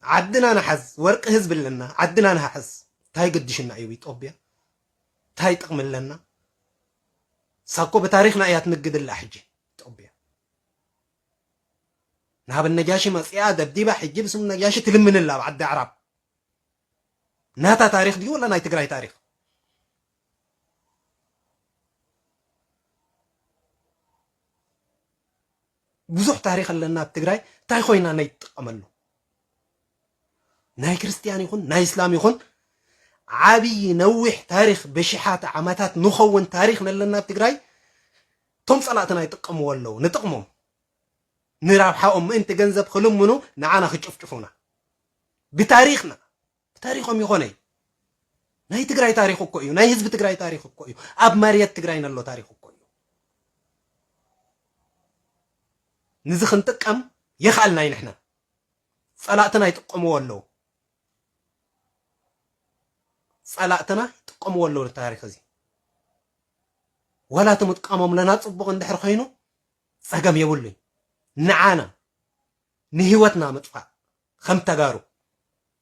ዓድና ንሓዝ፣ ወርቂ ህዝቢ ኣለና፣ ዓድና ንሓዝ። እንታይ ገድሽና እዩ ኢትዮጵያ? እንታይ ጥቕሚ ኣለና? ሳኮ ብታሪኽና እያ ትንግድላ ሕጂ ኢትዮጵያ። ናብ ነጃሺ መጽያ ደብዲባ ሕጂ ብስም ነጃሺ ትልምንላ ኣብ ዓዲ ኣዕራብ። ናታ ታሪኽ ድዩ ወላ ናይ ትግራይ ታሪኽ? ብዙሕ ታሪኽ ኣለና ኣብ ትግራይ። እንታይ ኮይና ናይ ትጥቀመሉ? ናይ ክርስትያን ይኹን ናይ እስላም ይኹን ዓብዪ ነዊሕ ታሪኽ ብሽሓት ዓመታት ንኸውን ታሪኽ ነለና ኣብ ትግራይ። እቶም ጸላእትና ይጥቀምዎ ኣለዉ ንጥቕሞም፣ ንራብሓኦም ምእንቲ ገንዘብ ክልምኑ ንዓና ክጭፍጭፉና። ብታሪኽና፣ ብታሪኾም ይኾነ እዩ። ናይ ትግራይ ታሪኽ እኮ እዩ፣ ናይ ህዝቢ ትግራይ ታሪኽ እኮ እዩ፣ ኣብ መሬት ትግራይ ነሎ ታሪኽ እኮ እዩ። ንዚ ክንጥቀም የኽኣልና እዩ። ንሕና ጸላእትና ይጥቀምዎ ኣለዉ፣ ጸላእትና ይጥቀምዎ ኣለዉ ታሪኽ እዚ። ወላ እቲ ምጥቃሞም ለና ጽቡቕ እንድሕር ኮይኑ ጸገም የብሉን። ንዓና ንህይወትና ምጥፋእ ከም ተጋሩ፣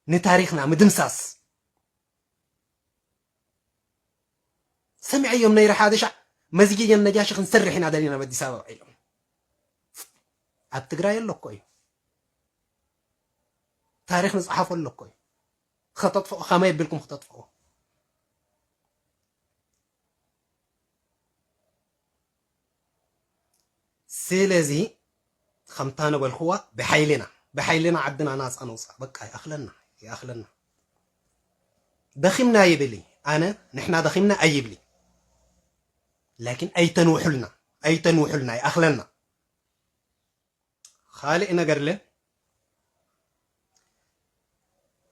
ንታሪኽና ምድምሳስ። ሰሚዐዮም ነይረ ሓደ ሻዕ፣ መስጊድ ነጃሺ ክንሰርሕ ኢና ደሊና ኣብ ኣዲስ ኣበባ ኢሎም። ኣብ ትግራይ ኣሎ እኮ እዩ፣ ታሪኽ ንፅሓፎ ኣሎ እኮ እዩ። ከተጥፍኦ ከመይ ኣቢልኩም ክተጥፍኦ? ስለዚ ከምታ ነበልክዋ ብሓይልና፣ ብሓይልና ዓድና ናፃ ነውፃእ። በቃ ይኣኽለና፣ ይኣኽለና። ደኺምና ይብል ኣነ፣ ንሕና ደኺምና ኣይብሊ። ላኪን ኣይተንውሑልና፣ ኣይተንውሑልና፣ ይኣኽለና። ካልእ ነገር ለ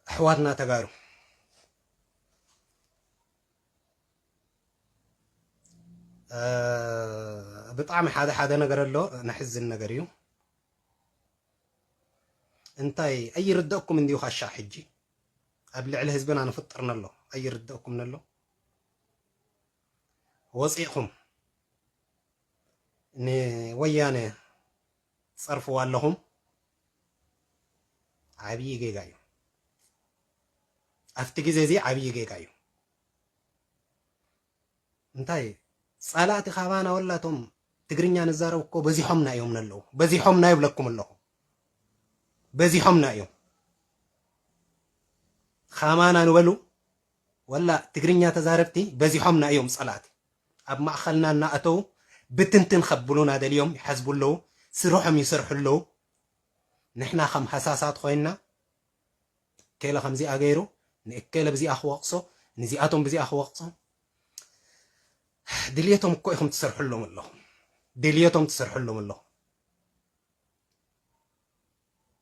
ኣሕዋትና ተጋሩ፣ እ፣ ብጣዕሚ ሓደ ሓደ ነገር ኣሎ፣ ነሕዝን ነገር እዩ። እንታይ ኣይርደእኩም እንዲዩ ካሻ ሕጂ ኣብ ልዕሊ ህዝብና ንፍጥር ነሎ ኣይርደእኩም ነሎ። ወፂእኹም ንወያነ ትፀርፍዋ ኣለኹም። ዓብዪ ጌጋ እዩ። ኣብቲ ግዜ እዚ ዓብዪ ጌጋ እዩ። እንታይ ጸላእቲ ካባና ወላ እቶም ትግርኛ ንዛረብ እኮ በዚሖምና እዮም ነለዉ። በዚሖምና ይብለኩም ኣለኹ። በዚሖምና እዮም። ካማና ንበሉ ወላ ትግርኛ ተዛረብቲ በዚሖምና እዮም ጸላእቲ። ኣብ ማእኸልና እናኣተዉ ብትንትን ከብሉና ደልዮም ይሓስቡ ኣለዉ። ስርሖም ይሰርሑ ኣለዉ። ንሕና ከም ሃሳሳት ኮይንና እከለ ከምዚኣ ገይሩ፣ ንእከለ ብዚኣ ክወቕሶ፣ ንዚኣቶም ብዚኣ ክወቕሶ። ድልየቶም እኮ ኢኹም ትሰርሕሎም ኣለኹም። ድልየቶም ትሰርሕሎም ኣለኹም።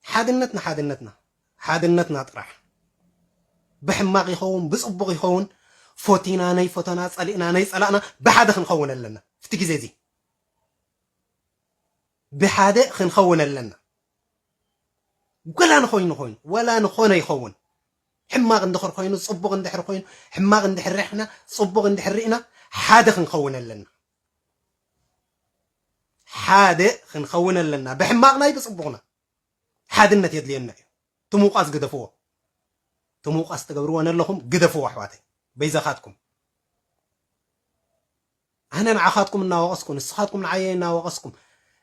ሓድነትና፣ ሓድነትና፣ ሓድነትና ጥራሕ። ብሕማቕ ይኸውን፣ ብጽቡቕ ይኸውን፣ ፎቲና፣ ናይ ፎቶና፣ ጸሊእና፣ ናይ ጸላእና፣ ብሓደ ክንኸውን ኣለና። ኣብቲ ግዜ እዚ ብሓደ ክንኸውን ኣለና። ወላ ንኾይኑ ኮይኑ፣ ወላ ንኾነ ይኸውን። ሕማቕ እንድሕር ኮይኑ፣ ጽቡቕ እንድሕር ኮይኑ፣ ሕማቕ እንድሕር ሪሕና፣ ጽቡቕ እንድሕር ሪእና፣ ሓደ ክንኸውን ኣለና። ሓደ ክንኸውን ኣለና። ብሕማቕና እዩ ብጽቡቕና። ሓድነት የድልየና እዩ። እቲ ምውቃስ ግደፍዎ። እቲ ምውቃስ ትገብርዎ ነለኹም ግደፍዎ ኣሕዋተይ። በይዛኻትኩም። ኣነ ንዓኻትኩም እናወቐስኩ፣ ንስኻትኩም ንዓየ እናወቐስኩም፣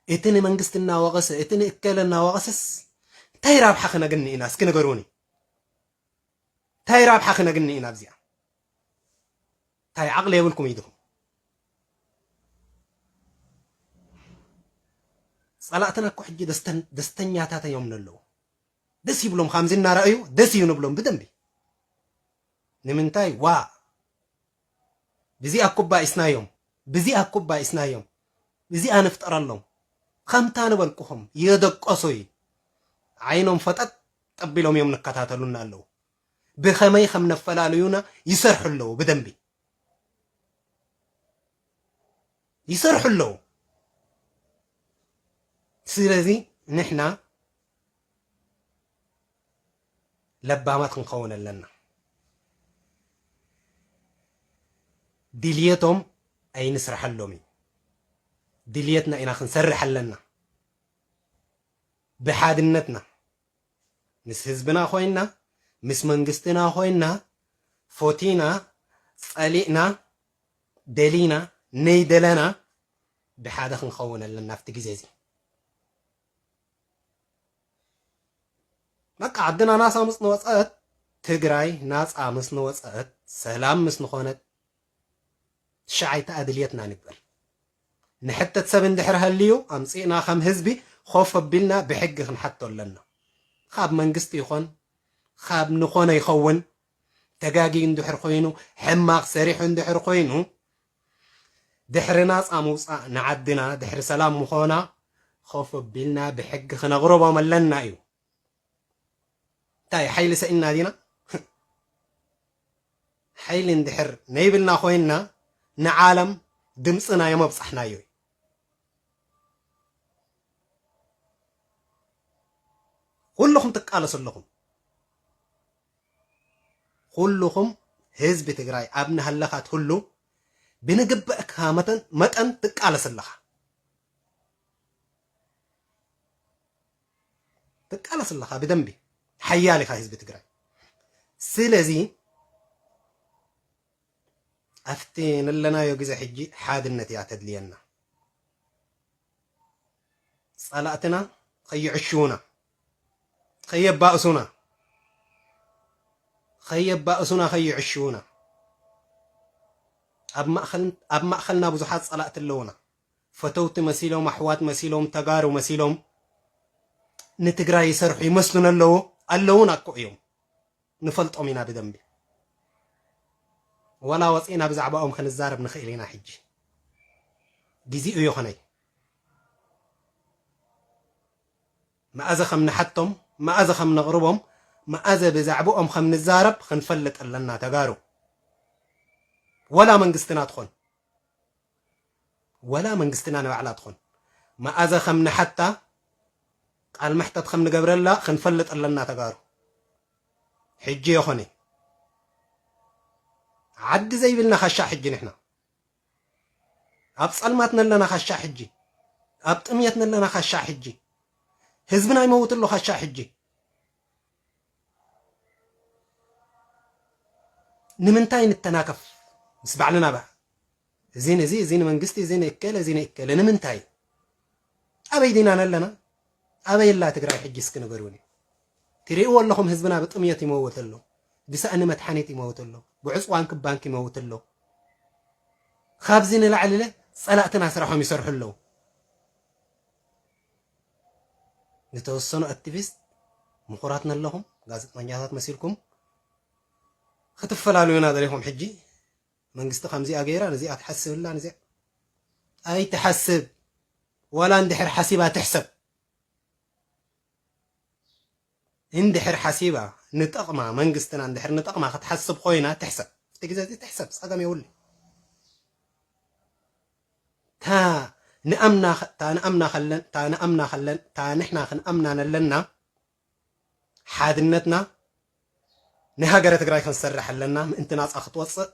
እቲ ንመንግስቲ እናወቐሰ፣ እቲ ንእከለ እናወቐሰስ እንታይ ረብሓ ክነግኒ ኢና? እስኪ ንገሩኒ። እንታይ ረብሓ ክነግኒ ኢና ኣብዚኣ? እንታይ ዓቕሊ የብልኩም ኢድኹም? ጸላእትና እኮ ሕጂ ደስተን-፣ ደስተኛታት እዮም ዘለዉ። ደስ ይብሎም፣ ከምዚ እናረኣዩ ደስ እዩ ንብሎም ብደንቢ። ንምንታይ? ዋ፣ ብዚኣ እኮ ባኢስናዮም፣ ብዚኣ እኮ ባኢስናዮም፣ ብዚኣ ንፍጠረሎም። ከምታ ንበልኩኹም፣ የደቀሱ እዩ። ዓይኖም ፈጠጥ ጠቢሎም እዮም ንከታተሉና ኣለዉ። ብኸመይ ከም ነፈላልዩና ይሰርሑ ኣለዉ ብደንቢ። ይሰርሑ ኣለዉ። ስለዚ ንሕና ለባማት ክንኸውን ኣለና። ድልየቶም ኣይንስርሐሎም እዩ። ድልየትና ኢና ክንሰርሕ ኣለና። ብሓድነትና። ምስ ህዝብና ኮይንና፣ ምስ መንግስትና ኮይንና፣ ፎቲና፣ ጸሊእና፣ ደሊና፣ ነይደለና፣ ብሓደ ክንኸውን ኣለና ኣብቲ ግዜ እዚ። በቃ ዓድና ናጻ ምስ ንወጸት፣ ትግራይ ናጻ ምስ ንወጸት፣ ሰላም ምስ ንኾነት፣ ትሽዓይተ ኣድልየትና ንግበር። ንሕተት ሰብ እንድሕር ሃልዩ፣ ኣምጺእና ከም ህዝቢ ኮፍ ኣቢልና ብሕጊ ክንሓቶ ኣለና። ካብ መንግስቲ ይኾን፣ ካብ ንኾነ ይኸውን፣ ተጋጊ እንድሕር ኮይኑ፣ ሕማቕ ሰሪሑ እንድሕር ኮይኑ፣ ድሕሪ ናጻ ምውጻእ ንዓድና፣ ድሕሪ ሰላም ምኾና፣ ኮፍ ኣቢልና ብሕጊ ክነቕርቦም ኣለና እዩ። እንታይ ሓይሊ ሰኢንና ዲና? ሓይሊ እንድሕር ነይብልና ኮይንና፣ ንዓለም ድምፅና የመብጻሕናዮ እዩ። ኩልኹም ትቃለሱ ኣለኹም። ኩልኹም ህዝቢ ትግራይ ኣብ ናሃለኻ ትህሉ ብንግበእካ መጠን፣ መጠን ትቃለስ ኣለኻ። ትቃለስ ኣለኻ ብደንቢ። ሓያል ኢኻ ህዝቢ ትግራይ። ስለዚ ኣብቲ ነለናዮ ግዜ ሕጂ ሓድነት እያ ተድልየና። ጸላእትና ከይዕሽዉና፣ ከየባእሱና፣ ከየባእሱና፣ ከይዕሽዉና። ኣብ ማእኸል-፣ ኣብ ማእኸልና ብዙሓት ጸላእቲ ኣለዉና። ፈተውቲ መሲሎም፣ ኣሕዋት መሲሎም፣ ተጋሩ መሲሎም ንትግራይ ይሰርሑ ይመስሉን ኣለዉ፣ ኣለዉን ኣኮ እዮም። ንፈልጦም ኢና ብደንቢ። ወላ ወፂእና ብዛዕባኦም ክንዛረብ ንኽእል ኢና። ሕጂ ግዜኡ ይኾነይ። መኣዘ ከም ንሓቶም፣ መኣዘ ከም ነቕርቦም፣ መኣዘ ብዛዕባኦም ከም ንዛረብ ክንፈልጥ ኣለና ተጋሩ። ወላ መንግስትና ትኾን፣ ወላ መንግስትና ንባዕላ ትኾን፣ መኣዘ ከም ንሓታ፣ ቃል መሕተት ከም ንገብረላ ክንፈልጥ ኣለና ተጋሩ። ሕጂ ይኾነ። ዓዲ ዘይብልና ካሻ ሕጂ ንሕና። ኣብ ጸልማት ነለና ካሻ ሕጂ። ኣብ ጥምየት ነለና ካሻ ሕጂ። ህዝብና ይመውት ኣሎ ካሻ ሕጂ። ንምንታይ ንተናከፍ ምስ ባዕልና? ባ-፣ እዚ ንዚ፣ እዚ ንመንግስቲ፣ እዚ ንእከለ፣ እዚ ንእከለ። ንምንታይ? ኣበይ ዲና ነለና? ኣበይ ኣላ ትግራይ ሕጂ እስኪ ንገሩኒ። ትሪእዎ ኣለኹም ህዝብና ብጥምየት ይመውት ኣሎ። ብሳእኒ መድሓኒት ይመውት ኣሎ። ብዕፅዋን ክባንክ ይመውት ኣሎ። ካብዚ ንላዕሊ ለ ጸላእትና ስራሖም ይሰርሑ ኣለዉ። ዝተወሰኑ ኣክቲቪስት ምኹራት ነለኹም፣ ጋዜጠኛታት መሲልኩም ክትፈላልዩና ደሊኹም። ሕጂ መንግስቲ ከምዚኣ ገይራ፣ ነዚኣ ትሓስብላ፣ ነዚኣ ኣይትሓስብ። ዋላ እንድሕር ሓሲባ ትሕሰብ። እንድሕር ሓሲባ ንጠቕማ፣ መንግስትና እንድሕር ንጠቕማ ክትሓስብ ኮይና ትሕሰብ። እቲ ግዜ እዚ ትሕሰብ፣ ጸገም የብሉ። እታ ንኣምና፣ እታ ንኣምና ከለን፣ እታ ንኣምና ከለን፣ እታ ንሕና ክንኣምና ነለና ሓድነትና ንሃገረ ትግራይ ክንሰርሕ ኣለና። ምእንቲ ናጻ ክትወጽእ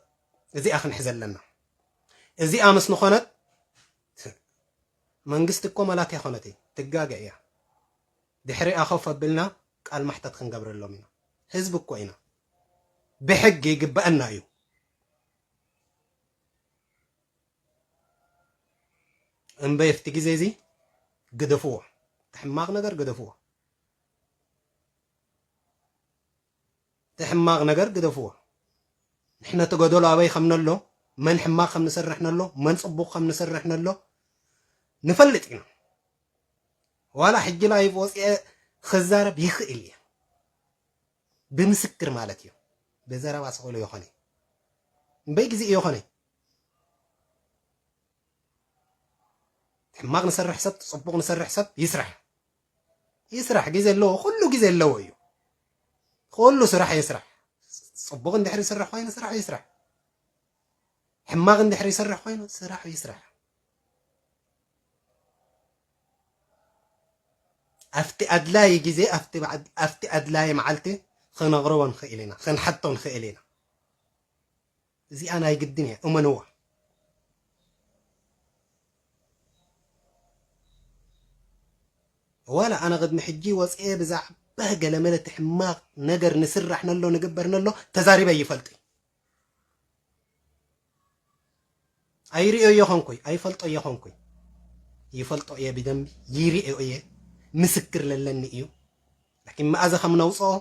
እዚኣ ክንሕዘ ኣለና። እዚኣ ምስ ንኾነት መንግስቲ እኮ መላክ ኣይኮነትን፣ ትጋገ እያ። ድሕሪኣ ኮፍ ኣቢልና ቃል ማሕተት ክንገብረሎም ኢና። ህዝቢ እኮ ኢና። ብሕጊ ይግበአና እዩ። እምበይ ኣብቲ ግዜ እዚ ግደፍዎ። እቲ ሕማቕ ነገር ግደፍዎ። እቲ ሕማቕ ነገር ግደፍዎ። ንሕና እቲ ጎደሎ ኣበይ ከም ነሎ፣ መን ሕማቕ ከም ንሰርሕ ነሎ፣ መን ጽቡቕ ከም ንሰርሕ ነሎ ንፈልጥ ኢና። ዋላ ሕጂ ላይቭ ወፂአ ክዛረብ ይኽእል እየ። ብምስክር ማለት እዩ። ብዘረባ ስኽእሉ ይኾነ። እምበይ ግዜ ይኾነ። ሕማቕ ንሰርሕ ሰብ፣ ጽቡቕ ንሰርሕ ሰብ ይስራሕ። ይስራሕ፣ ግዜ ኣለዎ፣ ኩሉ ግዜ ኣለዎ እዩ። ኩሉ ስራሕ ይስራሕ። ጽቡቕ እንድሕር ይሰርሕ ኮይኑ ስራሕ ይስራሕ። ሕማቕ እንድሕር ይሰርሕ ኮይኑ ስራሕ ይስራሕ። ኣብቲ ኣድላዪ ግዜ፣ ኣብቲ በዓል-፣ ኣብቲ ኣድላዪ መዓልቲ ክነቕርቦ ንኽእል ኢና፣ ክንሓቶ ንኽእል ኢና። እዚኣ ናይ ግድን እያ፣ እመንዋ። ዋላ ኣነ ቅድሚ ሕጂ ወፅኤ ብዛዕ-፣ በህ ገለመለ እቲ ሕማቕ ነገር ንስራሕ ነሎ ንግበር ነሎ ተዛሪበ ይፈልጥ ኣይርእዮ የኾንኩይ ኣይፈልጦ የኾንኩይ ይፈልጦ እየ ብደንቢ ይርእዮ እየ ምስክር ለለኒ እዩ ላኪን መኣዘ ከም ነውፅኦ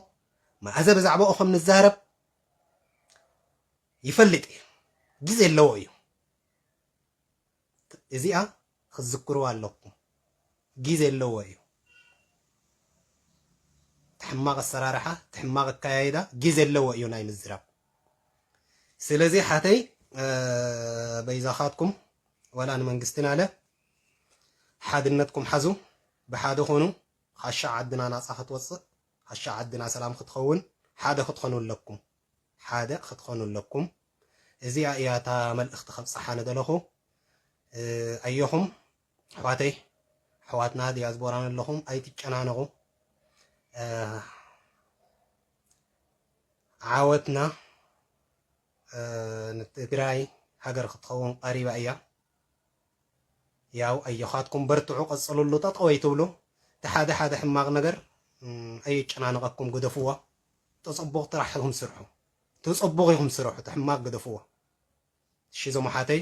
መኣዘ ብዛዕባኡ ከም ንዛረብ ይፈልጥ እየ ግዜ ኣለዎ እዩ እዚኣ ክትዝክርዋ ኣለኩም ግዜ ኣለዎ እዩ ትሕማቕ ኣሰራርሓ ትሕማቕ ኣካያይዳ ግዜ ኣለዎ እዩ ናይ ምዝራብ ስለዚ ሓተይ በይዛኻትኩም ወላ ንመንግስትን ኣለ ሓድነትኩም ሓዙ ብሓደ ኾኑ ሓሻ ዓድና ናፃ ክትወፅእ ሓሻ ዓድና ሰላም ክትኸውን ሓደ ክትኾኑ ኣለኩም ሓደ ክትኾኑ ኣለኩም እዚኣ እያ እታ መልእኽቲ ከብፅሓ ንደለኹ ኣየኹም ኣሕዋተይ ኣሕዋትና ዲያስፖራን ኣለኹም ኣይትጨናነቑ ዓወትና ንትግራይ ሃገር ክትኸውን ቀሪባ እያ ያው ኣየኻትኩም በርትዑ ቀፅሉሉ ጠጠው ኣይትብሉ እቲ ሓደ ሓደ ሕማቕ ነገር ኣይጨናነቐኩም ግደፍዎ ተፀቡቕ ጥራሕ ኢኹም ስርሑ ተፀቡቕ ኢኹም ስርሑ እቲ ሕማቕ ግደፍዎ እሺ ዞም ሓተይ